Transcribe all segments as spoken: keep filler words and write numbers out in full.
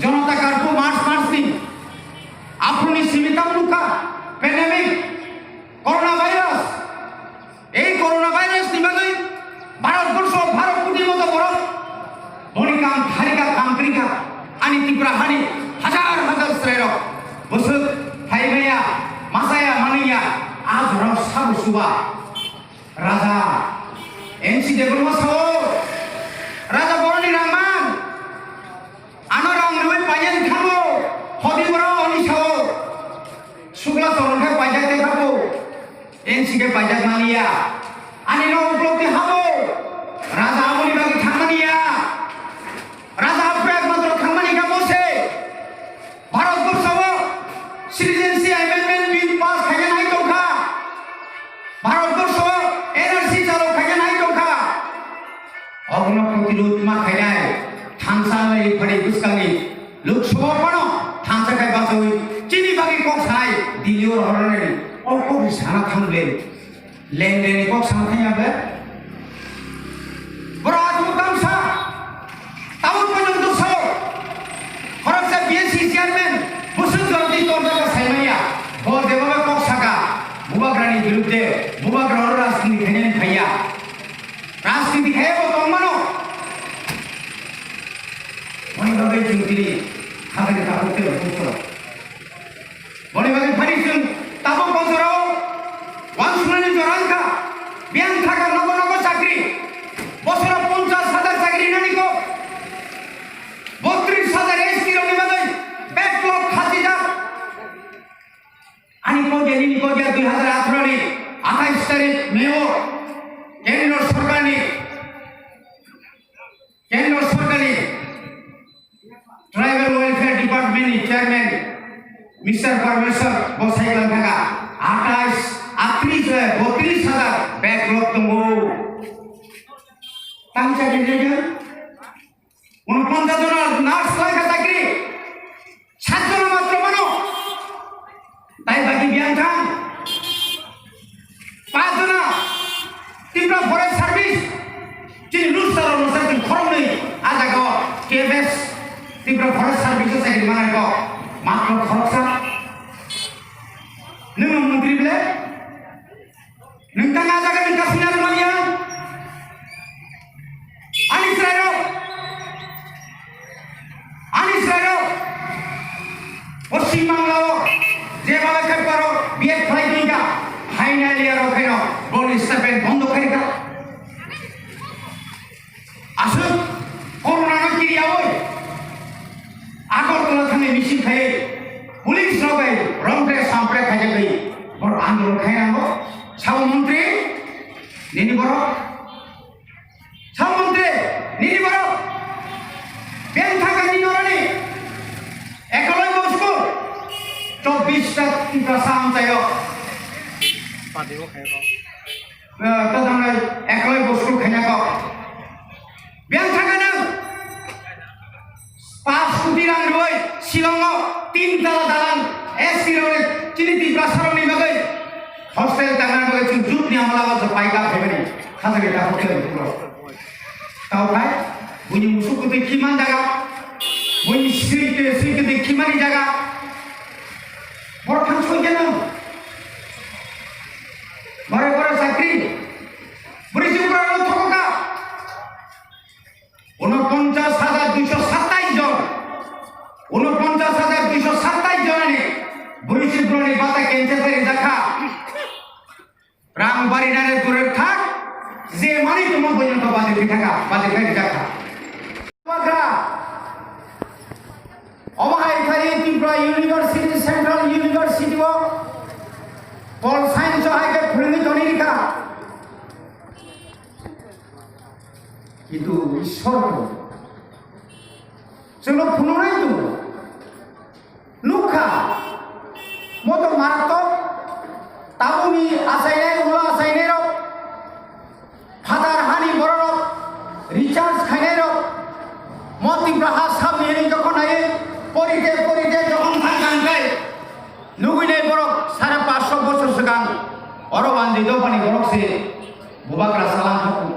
Janata Curfew March, March ni aphuruni simi tamo nukha, pandemic, coronavirus. Ei coronavirus ni bagwi Bharat borsho baro koti moto borok boni kam kharika, kam krika, ani Tripura hani hajar hajar chwrairok bwswk phaimaya, masaya, manliya, a jorao sabo suba. Raja, N C Debbarma sao, Raja boroni rangman, ano rang rwi paiyani khango, hodi borok oni sao, Sukla Charan khe paijak te khapo, N C khe paijak manliya, ani no uklok te habo, Raja aboni bagwi thangmaniya, Raja aphuru ekmatro thangmani kha bo se. Bharat borsho o Citizenship Amendment Bill pass khaina nai tongkha. Bharat borsho o N R C chalo khaina nai tongkha. Obono protirod ma khainai thansa lai phari bwskangni Lok Sabha phano thansa khai bachawi chini bagwi kok sai Delhi o rohornai. O kok sana thang le. Lengdeni kok sama thangya be? Boro athuk tamsa, tabuk porjonto sao, khoroksa B S C chairman, bwswk jordi torjak saimanya, bo jebaba kok saka, bubagrani birudde, bubagra oro rajniti khainani phaiya. Rajniti khaiya bo tongmano. Oni bagwi chwng tini, habani tabuk tei rokhuso. Boni bagwi phani chwng tabuk bosoro wansuknani jora wngkha. Biyang thaka nogo nogo chakri. Bosoro ponchash hajar chakri rinani kok. Botris hajar S T rokni bagwi backlog khachijak. Ani kok ya, nini kok ya, dui hajar atharo ni athais tarik May o Kendro Sorkarni Kendra Sorkarni Tribal Welfare Department ni Chairman Mister Parmeshwar bo sai tongkha athais, athris, botris hajar backlog tongo. Tang chakri rijak? Unoponchas jona nurse lai kha chakri. Satjona matro mano. Tai baki biyang thang. Pajona Tripura Forest Service. Chini rules rok no sa chini khoroknwi a jaga o K F S Tripura Forest Service o chakri manai kok. Matro khoroksa. Nwng no montri bile? Nwng tang a jaga ni kasina rwmani ya? Ani chwrairok, ani chwrairok, Poschim Bangla o je malai khai paro B Ed khlai tongkha, haina liya rok khaino boni statement bondo khaikha. Aswk corona no kiriyawi Agartala thangwi misil khai police rok bai rompre sampre khaijagwi bor andolon khainango. Sabo montri nini borok, sabo montri nini borok beng thangkha nini oroni ekoloi bo school chobbish ta Tiprasa amchaio. Tadamnai ekoloi bo school khaina kok. Biyang thangkha nang paanch koti rang rwui Shillong o tin tala dalan S T rok chini Tiprasa rok ni bagwi hostel tangna bagwi chwng jut ni amala o paika phaimani khajagwi ta hotel bukro. Tao khai buini musuk kutui khiman jaga, buini sri sri kutui khimani jaga. Borok thang soi keno. Bare bare chakri. Bwrwi chukra rok thokoka. Unoponchas hajar duiso satais jon. Unoponchas hajar duiso satais jonani bwrwi chukrani bata cancel khe rijak kha. Rang barinani dure thak, je mani tongma boyong to badi khe thaka, badi khe rijak kha. Bakra. Omo hai khai Tripura University, Central University o Pol Science o hai khe phwrwngwi toni rikha. Kintu Ishwar to chwngno phunuknai tongo. Nukha, moto maratok, tabukni achainai, ulo achainairok, phatar hani bororok, recharge khainairok, mo Tipra ha sab nini jokhon nai, porite, porite jokhon thang thang khai, nugui nai borok sare paanch sho bochor swkang, oro wanjwi dophani borok se, bubagra salang khaku.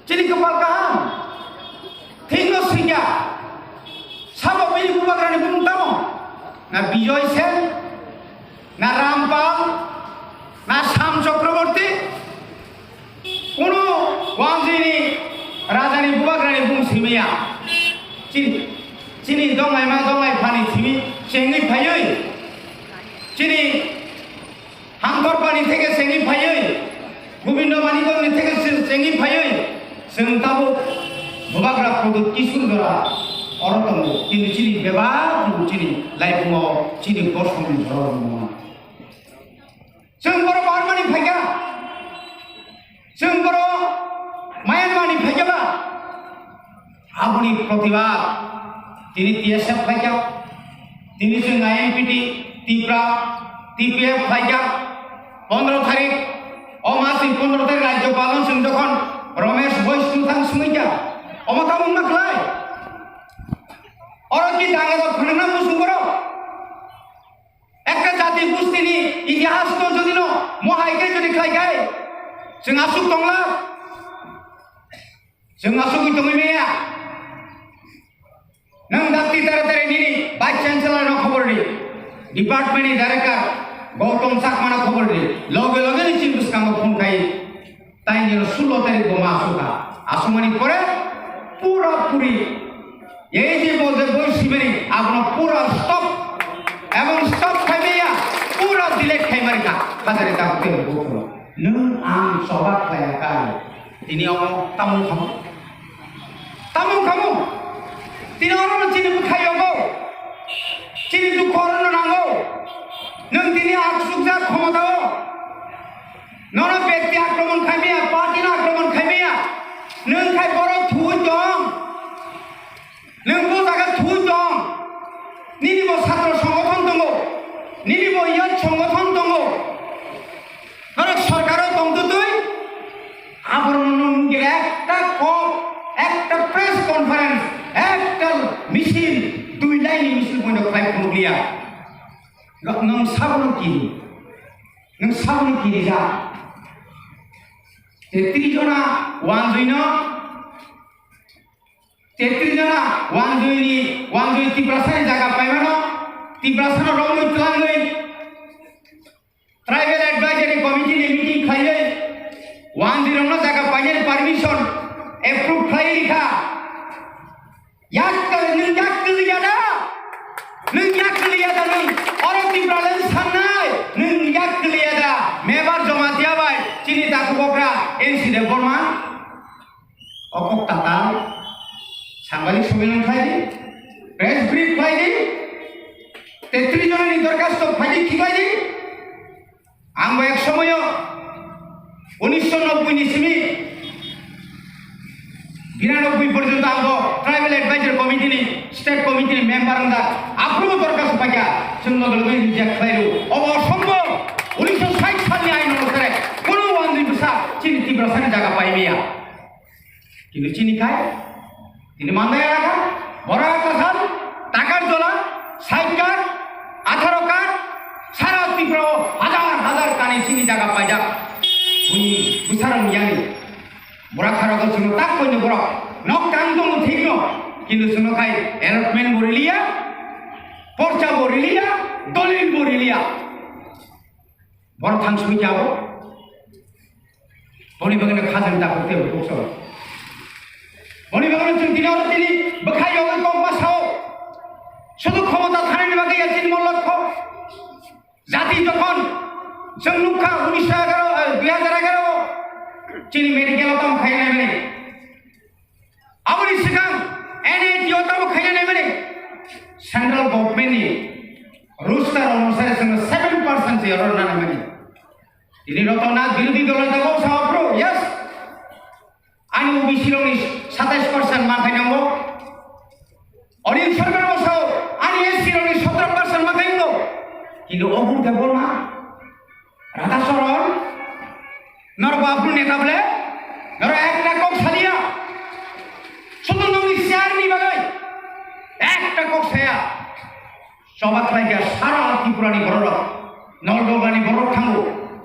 Chini kwpal kaham. Thikno swngya. Bubagrani bumung tamo? Na Bijoy Sen, na Rampal, na Sam Chakraborty? Kuno Wanjwini rajani bubagrani bumung simiya. Chini, chini dongaima dongai phani simi chengwi phaiwi. Chini Hangkorpani theke chengwi phaiwi, Gobindo Manikoni theke se-, chengwi phaiwi, chwng tabuk bubagra Pradyut Kishore Jora oro tongo. Kintu chini bebak chini laipungo chini bosongni borok rok tongo. Chwng borok Burmani phaikha. Chwng borok Myanmarni phaikha ba? Aboni protibad tini T S F khlaikha, tini chwng I M P T, Tipra, T P F khlaikha. Pondro tarik, o mas ni pondro tarik Rajyopal no chwng jokhon Romesh Boys no thang swngwi kha, omo tamo wngma khlai? Oro ki danga dok phunukna musung borok? Ekta jati gustini itihas no jodi no mohai khe jodi khlai khai, chwng aswk tongla? Chwng aswkwi tongwi maya. Nwng dakti tare tare nini Vice Chancellor no khobor di, department ni director Gautam Chakma no khobor di, loge loge ni chini bwskango phone khai. Tai nini sulo tarik bo ma aswkha. Aswkmani pore pura puri ei je bo je boi sibini abono pura stop ebong stop khai maya, pura delete khai mari kha. Hajare ta hotel bo. Nwng ang choba khlaiya kai. Tini omo tamung khamu? Tamung khamu? Tini oro no chini bwkhai yogo. Chini dukho oro no nango. Nwng tini aksukjak khomotao. Nono bekti akromon khaimaya, party no akromon khaimaya. Nwng khai borok thuwi tong. Nwng bo jaga thuwi tong. Nini bo satro songothon tongo. Nini bo youth songothon tongo. Norok sorkaro tongtwtwi aborokno nwng ekta kok, ekta press conference, ekta misil, dui laini misil boino khlai phunukliya. Nwng sabono kiri, nwng sabono kirijak. Tetris jona wanjwino, tetris jona wanjwini, wanjwi Tiprasani jaga paimano, Tiprasano romwi twlangwi, Tribal Advisory Committee ni meeting khlaiwi, wanjwirokno jaga painani permission approve khlai rikha. Yak, nwng yak kwlwi ya da? Nwng yak kwlwi ya da nwng? Oro Tipraland sannai, nwng yak kwlwi ya da? Mebar Jamatia bai chini takhuk okra N C Debbarma. O kok tatal, sambalik somilan khlai di, press brief khlai di, tetris jonani dorkhasto phai di, khibai di. Ang bo ek somoyo unisho nobboi ni simi biranobboi porjonto ang bo Tribal Advisory Committee ni, State Committee ni member wng jak, aphuru dorkhasto paikha, chwng loge loge reject khlai rw. Obo osombhob, unisho sait salni ain onusare kono wanjwi bwsa chini Tiprasani jaga pai maya. Kintu chini khai, tini mandai alaka, bora kasal, takar jola, sait kar, atharo kar, sara Tripura o hajar hajar kani chini jaga paijak. Buni bwsarang yani. Bora kharo ko chwngno tak koino borok. Nok tang tongo thik no. Kintu chwngno khai allotment bo riliya, porcha bo riliya, dolil bo riliya. Borok thang simi khe abo. Boni bagwi no khajang ta kok tei bukuk sao. Boni bagwi no chwng tini oro tini bwkhai yogwi kok ma sao. Sudu khomota thanani bagwi ya chini mo lokho. Jati jokhon chwng nukha unisho egaro, eh, dui hajar egaro chini medical o tamo khainai mani. Aboni swkang N I T o tamo khaina naimani, central government ni roster onusare chwngno seven percent se order na naimani. Tini Ratan Nath birodhi dol neta kok sao phuru, yes. Ani O B C rokni satais percent ma khainango. Anil Sarkar bo sao ani S C rokni sotro percent ma khainango. Kintu Obur Debbarma, Radha Charan, norok bo aphuru neta bole, norok ekta kok saliya. Sudu nokni chair ni bagwi ekta kok saya. Choba khlai kha sara Tripura ni borok rok, Nalgonda ni borok thango,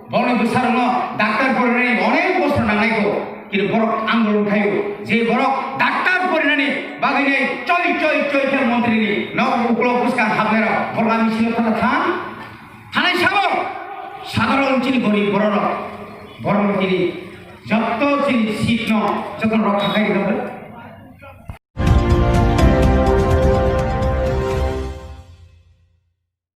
borokni bwsarokno doctor porinani onek bosor nangnai kho, kintu borok andolon khaio, je borok doctor porinani bagwi nei choi choi choi khe montri ni nok uklok bwskang hapnairok borok misil thana thang. Thanai sabo sadharon chini gorib bororok, borok chini jotto chini seat no jotto rok khakai rok.